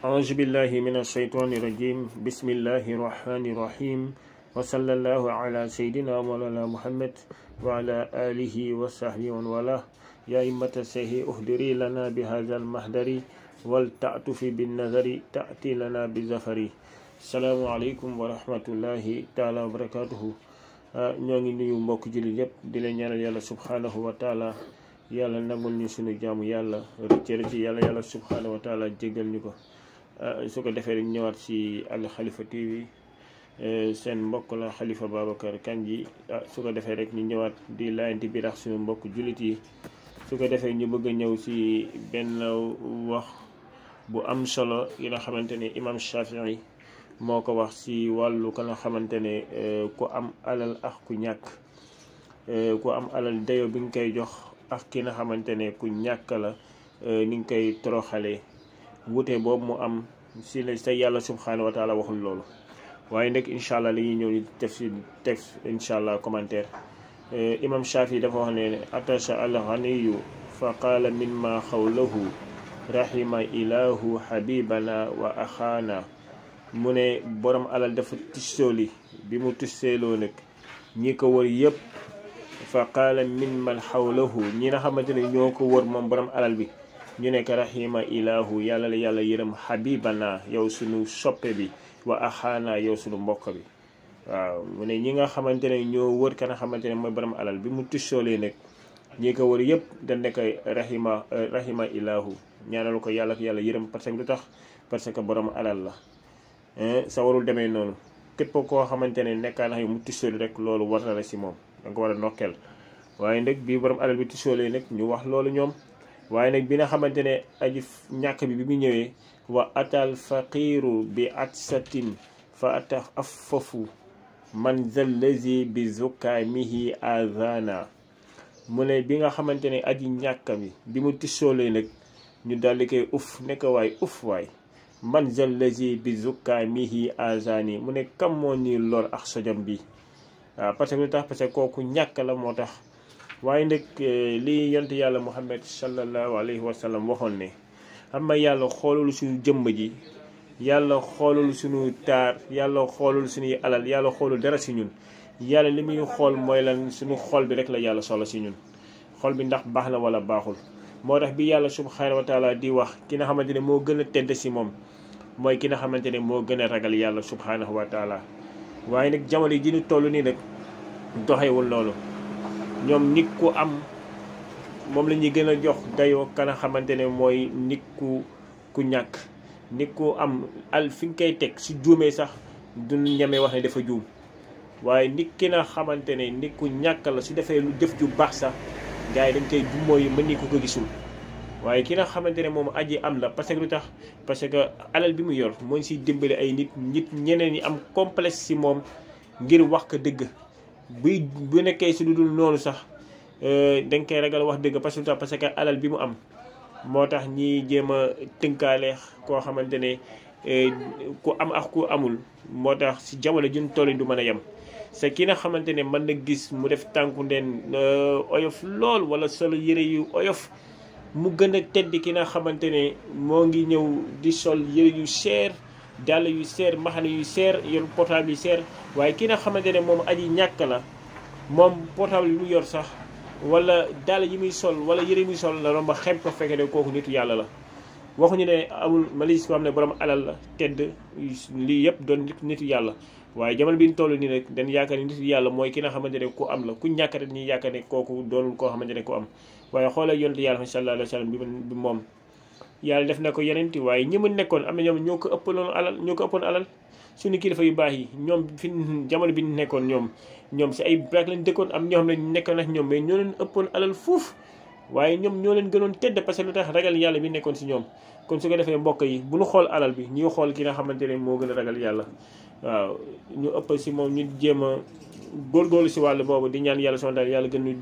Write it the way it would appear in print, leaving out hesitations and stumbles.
أعوذ بالله من الشيطان الرجيم بسم الله الرحمن الرحيم وصلى الله على سيدنا مولانا محمد وعلى آله وصحبه ومن والاه يا إمة الشيخ اهدري لنا بهذا المهدر ولتعطف بالنظر تأتي لنا بزفر السلام عليكم ورحمة الله تعالى وبركاته ñoo ngi nuyu mbokk jullit yépp di leen ñaanal yàlla subhanahu wa taala yàlla nangul ñu sunu jaamu yàlla rëcc ci yàlla subhanahu wa taala jéggal ñu ko su ko defee rek ñëwaat ci Al Khalifa TV seen mbokk la Khalifa Babacar Kandji su ko defee rek ñu ñëwaat di laayante bi rax suñu mbokk jullit yi su ko defee ñu bëgg a ñëw ci benn wax bu am solo yi nga xamante ne imam Shafii moo ko wax ci wàllu ka nga xamante ne ku am alal ak ku ñàkk ku am alal dayo bi nga koy jox ak ki nga xamante ne ku ñàkk la ni nga koy toroxalee wute boobu mu am si la sa yàlla subhanahu wa taala waxul loolu waaye nag incha allah li ñuy ñëw ni def si texte incha allah commentaire imam Shafi dafa wax ne atasha al ghaniyu fa qaala mimma xawlahu rahima ilahu habibana wa axaana mu ne borom alal dafa tissooli bi mu tisseeloo nag ñi ko wër yëpp fa qaala mimman xawlahu ñi nga xamante ne ñoo ko wër moom borom alal bi ñu nekk rahima ilahu yàlla la yàlla yërëm habibana yow sunu soppe bi wa axaana yow sunu mbokk bi waaw mu ne ñi nga xamante ne ñoo wër ka nga xamante ne mooy borom alal bi mu tissoolee nag ñi ko wër yëpp da nekk rahima ilahu ñaanal ko yàlla yërëm parce que lu tax parce que borom alal la sa warul demee noonu képp koo xamante ne nekkaa na mu tissooli rek loolu war na la si moom danga ko war a nokkeel waaye nag bii borom alal bi tissoolee nag ñu wax loolu ñoom waaye nag bi nga xamante ne aji ñàkk bi mu ñëwee wa atal faqiru bi atsatin fa ata affafu man zallazi bi zukaamihi azana mu ne bi nga xamante ne aji ñàkk bi mu tissoolee nag ñu daldi koy nekk waay man zallazi bi zukaamihi azani mu ne kam moo ni lor ak sojam bi waaw parce que lu tax parce que kooku ñàkk la moo tax waaye nag li yonent yàlla Muhammad sallallahu alayhi wa sallam waxoon ne xam nga yàlla xoolul suñu jëmm ji yàlla xoolul suñu taar yàlla xoolul suñuy alal yàlla xoolul dara si ñun yàlla li muy xool mooy lan suñu xol bi rek la yàlla solo si ñun xol bi ndax baax na wala baaxul moo tax bi yàlla subhanahu wa taala di wax ki nga xamante ne moo gën a tedd si moom mooy ki nga xamante ne moo gën a ragal yàlla subhanahu wa taala waaye nag jamono ji ñu toll nii nag doxewul loolu ñoom nit ku am moom la ñuy gën a jox dayoo ka nga xamante ne mooy nit ku ñàkk nit ku am fi nga koy teg su juumee sax du ñemee wax ne dafa juum waaye nit ki nga xamante ne nit ku ñàkk la su defee lu jëf ju baax sax gars yi dañ koy dummoo yi mën ni ko gisul waaye ki nga xamante ne moom aji am la parce que lu tax parce que alal bi mu yor moo ngi siy dimbali ay nit ñeneen ñi am complexe si moom ngir wax ko dëgg bu nekkee si lu dul noonu sax dañ koy ragal wax dëgg parce que alal bi mu am moo tax ñi jéem a tënkaale koo xamante ne ku am ak ku amul moo tax si jamono juñ toll du mën a yem c'est ki nga xamante ne mën na gis mu def tànku ndeen oyof lool wala solo yëre yu oyof mu gën a tedd ki nga xamante ne moo ngi ñëw di sol yëre yu seer dàll yu seer mbaxane yu seer yor portable yu seer waaye ki nga xamante ne moom aji ñàkk la moom portable yi mu yor sax wala dàll yi muy sol wala yëre yi muy sol la romba xem ko fekkee ne kooku nitu yàlla la waxuñu ne amul malis ko xam ne borom alal la tedd lii yëpp doon nitu yàlla waaye jamono bi ñu toll nii rek dañ yaakaar ne nitu yàlla mooy ki nga xamante ne ku am la ku ñàkk rek ñuy yaakaar ne kooku doonul koo xamante ne ku am waaye xoolal yonent yàlla sallallahu alayhi wa sallam bi moom yàlla def na ko yeneen waaye ñi mu nekkoon am na ñoom ñoo ko ëppoon alal suñu kilifa yu baax yi ñoom fi jamono bi ñu nekkoon ñoom si ay braak lañ dëkkoon am ñoo xam ne nekkoon ak ñoom mais ñoo leen ëppoon alal fuuf waaye ñoom ñoo leen gënoon tedd parce que lu tax ragal yàlla bi nekkoon si ñoom kon su ko defee mbokk yi bu ñu xool alal bi ñu xool ki nga xamante ne moo gën a ragal yàlla waaw ñu ëpp si moom ñu jéem a góorgóorlu si wàll boobu di ñaan yàlla subhanahu wa taala yàlla gën ñu